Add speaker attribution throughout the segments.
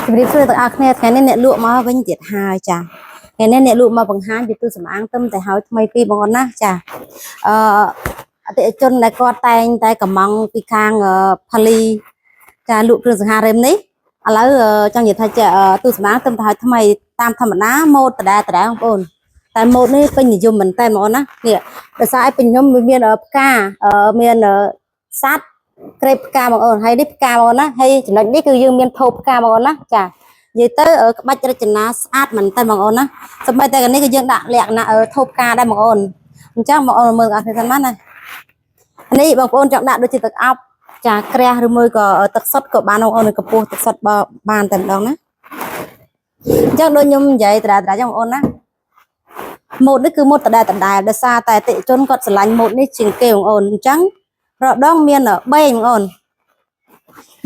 Speaker 1: ជំរាបសួរទាំងអស់គ្នាថ្ងៃនេះអ្នកលក់មកវិញទៀតហើយចាថ្ងៃនេះអ្នកលក់មកបង្ហាញពីទូសម្អាងទឹមតែហើយថ្មីពីបងអូនណាចាអឺអតិថិជនដែលគាត់តែងតែកំងពីខាងផលីចាលក់គ្រឿងសង្ហារឹមនេះឥឡូវចង់និយាយថាចាទូសម្អាងទឹមតែហើយថ្មីតាមធម្មតាម៉ូតដដែលដដែលបងប្អូនតែម៉ូតនេះពេញនិយមមែនតើបងអូនណានេះដោយសារឲ្យពេញនិយមវាមានផ្កាមានសัตว์ ក្រេបផ្កាបងអូនហើយនេះផ្កាបងអូនណាហើយចំណុចនេះគឺយើងមានថូផ្កាបងអូនណាចានិយាយទៅក្បាច់រចនាស្អាតមែនតើបងអូនណាសម្បីតែកនេះគឺយើងដាក់លក្ខណៈថូផ្កាដែរបងអូនអញ្ចឹងបងអូនមើលអត់ឃើញសិនមកណានេះបងប្អូនចង់ដាក់ដូចជាទឹកអប់ចាក្រាស់ឬមួយក៏ទឹកសុទ្ធក៏បានបងអូនកម្ពស់ទឹកសុទ្ធបើបានតែម្ដងណាអញ្ចឹងដូចខ្ញុំនិយាយដដែលៗចឹងបងអូនណាម៉ូតនេះគឺម៉ូតដដែលដដែលដោយសារតែអតិជនគាត់ស្រឡាញ់ម៉ូតនេះជាងគេបងអូនអញ្ចឹងរដងមានបេងបងអូន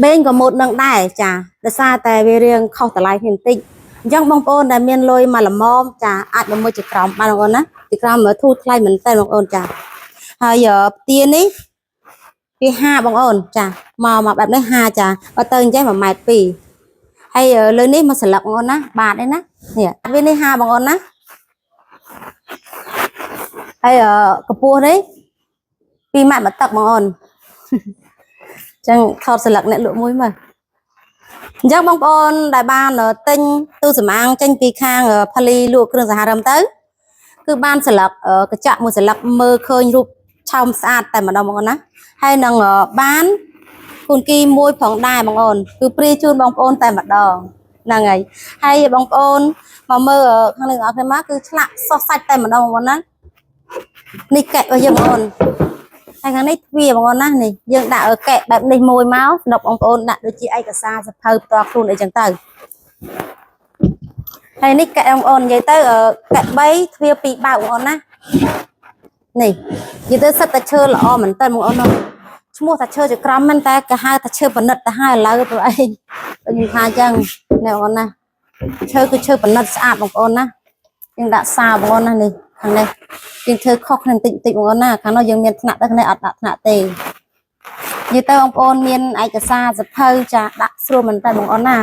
Speaker 1: បេងក៏ម៉ូតនឹងដែរចាដោយសារតែវារៀងខុសតម្លៃគ្នាបន្តិចអញ្ចឹងបងប្អូនដែលមានលុយមកល្មមចាអាចមកមើលជាក្រមបានបងប្អូនណាជាក្រមមើលធូរថ្លៃមែនតើបងប្អូនចាហើយផ្ទានេះវា5បងប្អូនចាមកមកបែបនេះ5ចាបើទៅអញ្ចឹង1ម៉ែត្រ2ហើយលើនេះមកស្លឹកបងប្អូនណាបាតនេះណានេះវានេះ5បងប្អូនណាហើយកម្ពស់នេះ2ម៉ែត្រមួយទឹកបងប្អូនអញ្ចឹងថតស្លឹកអ្នកលក់មួយមើលអញ្ចឹងបងប្អូនដែលបានទិញទូសម្អាងចេញពីខាងផលីលក់គ្រឿងសង្ហារឹមទៅគឺបានស្លឹកកញ្ចក់មួយស្លឹកមើលឃើញរូបឆោមស្អាតតែម្ដងបងប្អូនណាហើយនឹងបានគូនគីមួយផងដែរបងប្អូនគឺព្រាជូនបងប្អូនតែម្ដងហ្នឹងហើយហើយបងប្អូនមកមើលខាងនេះបងប្អូនមកគឺឆ្លាក់សោះសាច់តែម្ដងបងប្អូនណានេះកែរបស់យើងបងប្អូនហើយខាងនេះទ្វារបងប្អូនណានេះយើងដាក់កែបែបនេះមួយមកសម្រាប់បងប្អូនដាក់ដូចជាឯកសារសភៅផ្ទាល់ខ្លួនអីចឹងទៅហើយនេះកែបងប្អូននិយាយទៅកែ3ទ្វារ2បើកបងប្អូនណានេះនិយាយទៅសិតតែឈើល្អមែនតើបងប្អូនណាឈ្មោះថាឈើចក្រមមែនតែគេហៅថាឈើប៉និតទៅហើយឥឡូវព្រោះអីដូចខ្ញុំថាអញ្ចឹងនេះបងប្អូនណាឈើគឺឈើប៉និតស្អាតបងប្អូនណាយើងដាក់សាបងប្អូនណានេះខាងនេះយើងធ្វើខុសគ្នាបន្តិចបន្តិចបងប្អូនណាខាងនោះយើងមានថ្នាក់ទៅខាងនេះអត់ដាក់ថ្នាក់ទេនិយាយទៅបងប្អូនមានឯកសារសភៅចាដាក់ស្រួលមែនតើបងប្អូនណា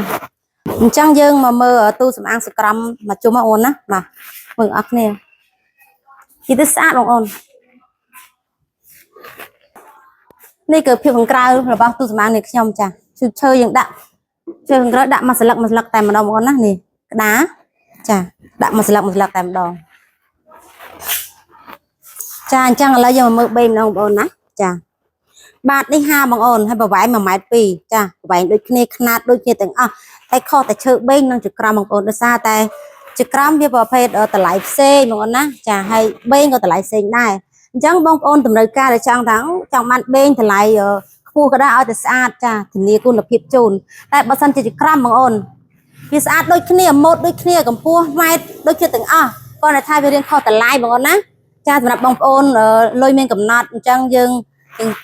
Speaker 1: អញ្ចឹងយើងមកមើលទូសម្អាងសក្រមមកជុំបងប្អូនណាបាទមើលអស់គ្នានិយាយទៅស្អាតបងប្អូននេះគឺភាពខាងក្រៅរបស់ទូសម្អាងនេះខ្ញុំចាឈើឈើយើងដាក់ឈើខាងក្រៅដាក់មួយស្លឹកមួយស្លឹកតែម្ដងបងប្អូនណានេះក្តារចាដាក់មួយស្លឹកមួយស្លឹកតែម្ដងចាអញ្ចឹងឥឡូវយើងមកមើលបេម្ដងបងប្អូនណាចាបាតនេះ5បងអូនហើយប្រវែង1ម៉ែត្រ2ចាប្រវែងដូចគ្នាខ្នាតដូចគ្នាទាំងអស់តែខុសតែឈើបេងនិងចក្រមបងប្អូនដោយសារតែចក្រមវាប្រភេទតម្លៃផ្សេងបងប្អូនណាចាហើយបេងក៏តម្លៃផ្សេងដែរអញ្ចឹងបងប្អូនតម្រូវការដែលចង់ថាចង់បានបេងតម្លៃខ្ពស់ក៏ដែរឲ្យតែស្អាតចាធានាគុណភាពជូនតែបើសិនជាចក្រមបងអូនវាស្អាតដូចគ្នាម៉ូតដូចគ្នាកម្ពស់ម៉ែត្រដូចគ្នាទាំងអស់គ្រាន់តែថាវារៀងខុសតម្លៃបងប្អូនណាចាសម្រាប់បងប្អូនលុយមានកំណត់អញ្ចឹងយើង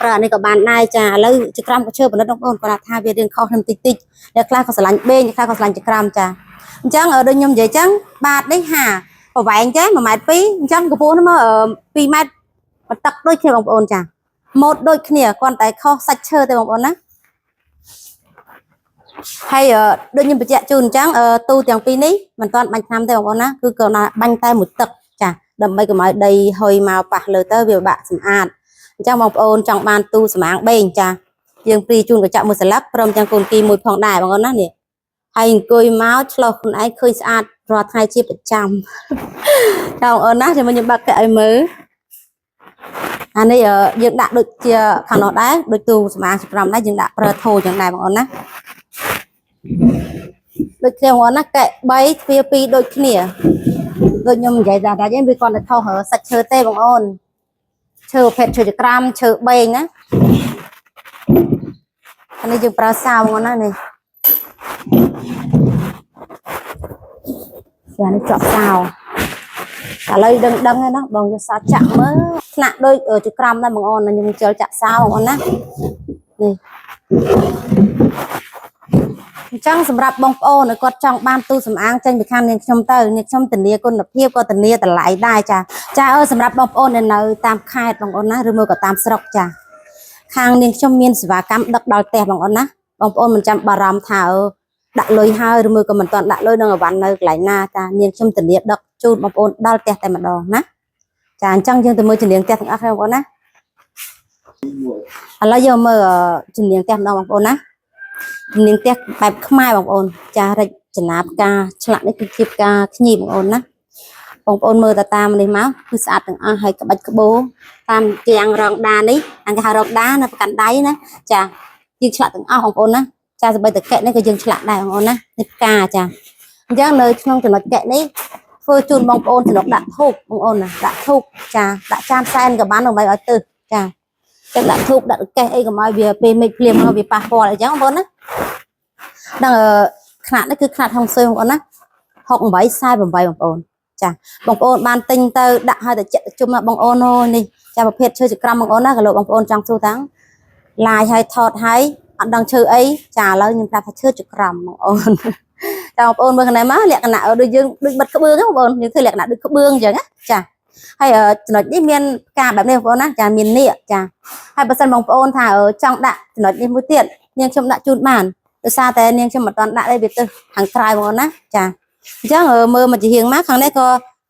Speaker 1: ប្រើអានេះក៏បានដែរចាឥឡូវចក្រមក៏ឈើផលិតបងប្អូនគាត់ថាវារៀងខុសគ្នាតិចតិចអ្នកខ្លះក៏ស្រឡាញ់បេងអ្នកខ្លះក៏ស្រឡាញ់ចក្រមចាអញ្ចឹងដូចខ្ញុំនិយាយអញ្ចឹងបាតនេះ5ប្រវែងចា1ម៉ែត្រ2អញ្ចឹងកម្ពស់នោះមក2ម៉ែត្របន្ទឹកដូចគ្នាបងប្អូនចាម៉ូតដូចគ្នាគ្រាន់តែខុសសាច់ឈើទេបងប្អូនណាហើយដូចខ្ញុំបញ្ជាក់ជូនអញ្ចឹងទូទាំងពីរនេះមិនទាន់បាញ់ថ្នាំទេបងប្អូនណាគឺគាត់បាញ់តែមួយទឹកចាដើម្បីកុំឲ្យដីហុយមកប៉ះលើទៅវាបាក់សម្អាតអញ្ចឹងបងប្អូនចង់បានទូសម្អាងបេងចាយើងព្រីជូនកញ្ចក់មួយស្លឹកព្រមទាំងកូនគីមួយផងដែរបងប្អូនណានេះហើយអង្គុយមកឆ្លោះខ្លួនឯងឃើញស្អាតរាល់ថ្ងៃជាប្រចាំចាបងប្អូនណាចាំខ្ញុំបាក់កែឲ្យមើលអានេះយើងដាក់ដូចជាខាងនោះដែរដូចទូសម្អាងក្រមដែរយើងដាក់ប្រើថូចឹងដែរបងប្អូនណាដូចគ្នាបងប្អូនណាកែ3ទ្វារ2ដូចគ្នាដូចខ្ញុំនិយាយថាតែវាគាត់តែថោះសាច់ឈើទេបងប្អូនឈើប្រភេទឈើចក្រាមឈើបេងណាអានេះយើងប្រើសាវបងប្អូនណានេះចានេះចក់សាវឥឡូវដឹងដឹងហើយណាបងយកសាចាក់មើលថ្នាក់ដូចចក្រាមដែរបងប្អូនខ្ញុំជិលចាក់សាវបងប្អូនណានេះអញ្ចឹងសម្រាប់បងប្អូនដែលគាត់ចង់បានទូសម្អាងចេញពីខាងនាងខ្ញុំទៅនាងខ្ញុំធានាគុណភាពក៏ធានាតម្លៃដែរចាចាអើសម្រាប់បងប្អូនដែលនៅតាមខេត្តបងប្អូនណាឬមួយក៏តាមស្រុកចាខាងនាងខ្ញុំមានសេវាកម្មដឹកដល់ផ្ទះបងប្អូនណាបងប្អូនមិនចាំបារម្ភថា ដាក់លុយហើយឬមួយក៏មិនទាន់ដាក់លុយនឹងអវ៉ាន់នៅកន្លែងណាចានាងខ្ញុំធានាដឹកជូនបងប្អូនដល់ផ្ទះតែម្ដងណាចាអញ្ចឹងយើងទៅមើលជំនាញផ្ទះទាំងអស់គ្នាបងប្អូនណាឥឡូវយកមើលជំនាញផ្ទះម្ដងបងប្អូនណាជំនាញផ្ទះបែបខ្មែរបងប្អូនចារចនាផ្កាឆ្លាក់នេះគឺជាផ្កាខ្ញីបងប្អូនណាបងប្អូនមើលទៅតាមនេះមកគឺស្អាតទាំងអស់ហើយក្បាច់ក្បូរតាមជាងរងដានេះអង្គគេហៅរងដានៅប្រកាន់ដៃណាចាយើងឆ្លាក់ទាំងអស់បងប្អូនណាចាសបីតកែនេះក៏យើងឆ្លាក់ដែរបងប្អូនណានេះផ្កាចាអញ្ចឹងនៅក្នុងចំណុចកែនេះធ្វើជូនបងប្អូនចំណុចដាក់ធូបបងប្អូនណាដាក់ធូបចាដាក់ចានសែនក៏បានដើម្បីឲ្យទឹះចាចឹងដាក់ធូបដាក់កេះអីកុំឲ្យវាពេលមេឃភ្លៀងមកវាប៉ះពាល់អីចឹងបងប្អូនណាដល់ខ្នាតនេះគឺខ្នាតហុងស៊ុយបងប្អូនណា68 48បងប្អូនចាបងប្អូនបានទិញទៅដាក់ឲ្យតែចិត្តជុំណាបងប្អូនអូនេះចាប្រភេទឈើចក្រមបងប្អូនណាក៏លោកបងប្អូនចង់សួរតាំងឡាយឲ្យថតឲ្យអត់ដឹងឈើអីចាឥឡូវខ្ញុំប្រាប់ថាឈើចក្រមបងប្អូនចាបងប្អូនមើលខាងនេះមកលក្ខណៈដូចយើងដូចបិទក្បឿងហ្នឹងបងប្អូនយើងធ្វើលក្ខណៈដូចក្បឿងអញ្ចឹងណាចាហើយចំណុចនេះមានផ្កាបែបនេះបងប្អូនណាចាមាននាគចាហើយបើសិនបងប្អូនថាចង់ដាក់ចំណុចនេះមួយទៀតនាងខ្ញុំដាក់ជូនបានដោយសារតែនាងខ្ញុំមិនទាន់ដាក់ទេវាទៅខាងក្រៅបងប្អូនណាចាអញ្ចឹងមើលមកជាហៀងមកខាងនេះក៏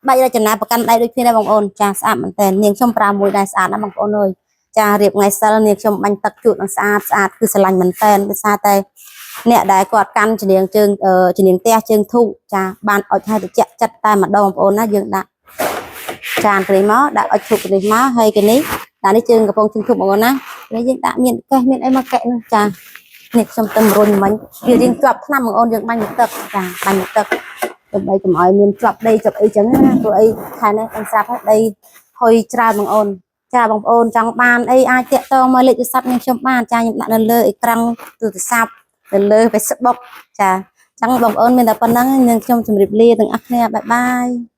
Speaker 1: បាច់រចនាប្រកាន់ដៃដូចគ្នាដែរបងប្អូនចាស្អាតមែនតើនាងខ្ញុំប្រើមួយដែរស្អាតណាស់បងប្អូនអើយចារៀបថ្ងៃសិលនាងខ្ញុំបាញ់ទឹកជូតនឹងស្អាតស្អាតគឺស្រឡាញ់មែនតើដោយសារតែអ្នកដែលគាត់កាន់ជំនាញជើងជំនាញផ្ទះជើងធូបចាបានអុចឲ្យតិចចិត្តតែម្ដងបងប្អូនណាយើងដាក់ចាននេះមកដាក់អុចធូបនេះមកហើយគេនេះដាក់នេះជើងកំពុងជើងធូបបងប្អូនណានេះយើងដាក់មានកេះមានអីមកកែនោះចានេះខ្ញុំទៅរុញមិញវារៀងជាប់ថ្នាំបងប្អូនយើងបាញ់ទឹកចាបាញ់ទឹកដើម្បីកុំឲ្យមានជាប់ដីជាប់អីចឹងណាព្រោះអីខែនេះអញស្រាប់ហើយដីហុយច្រើនបងប្អូនចាបងប្អូនចង់បានអីអាចតាក់ទងមកលេខទូរស័ព្ទនាងខ្ញុំបានចាខ្ញុំដាក់នៅលើអេក្រង់ទូរស័ព្ទនៅលើ Facebook ចាអញ្ចឹងបងប្អូនមានតែប៉ុណ្្នឹងនាងខ្ញុំជម្រាបលាទាំងអស់គ្នាbye bye.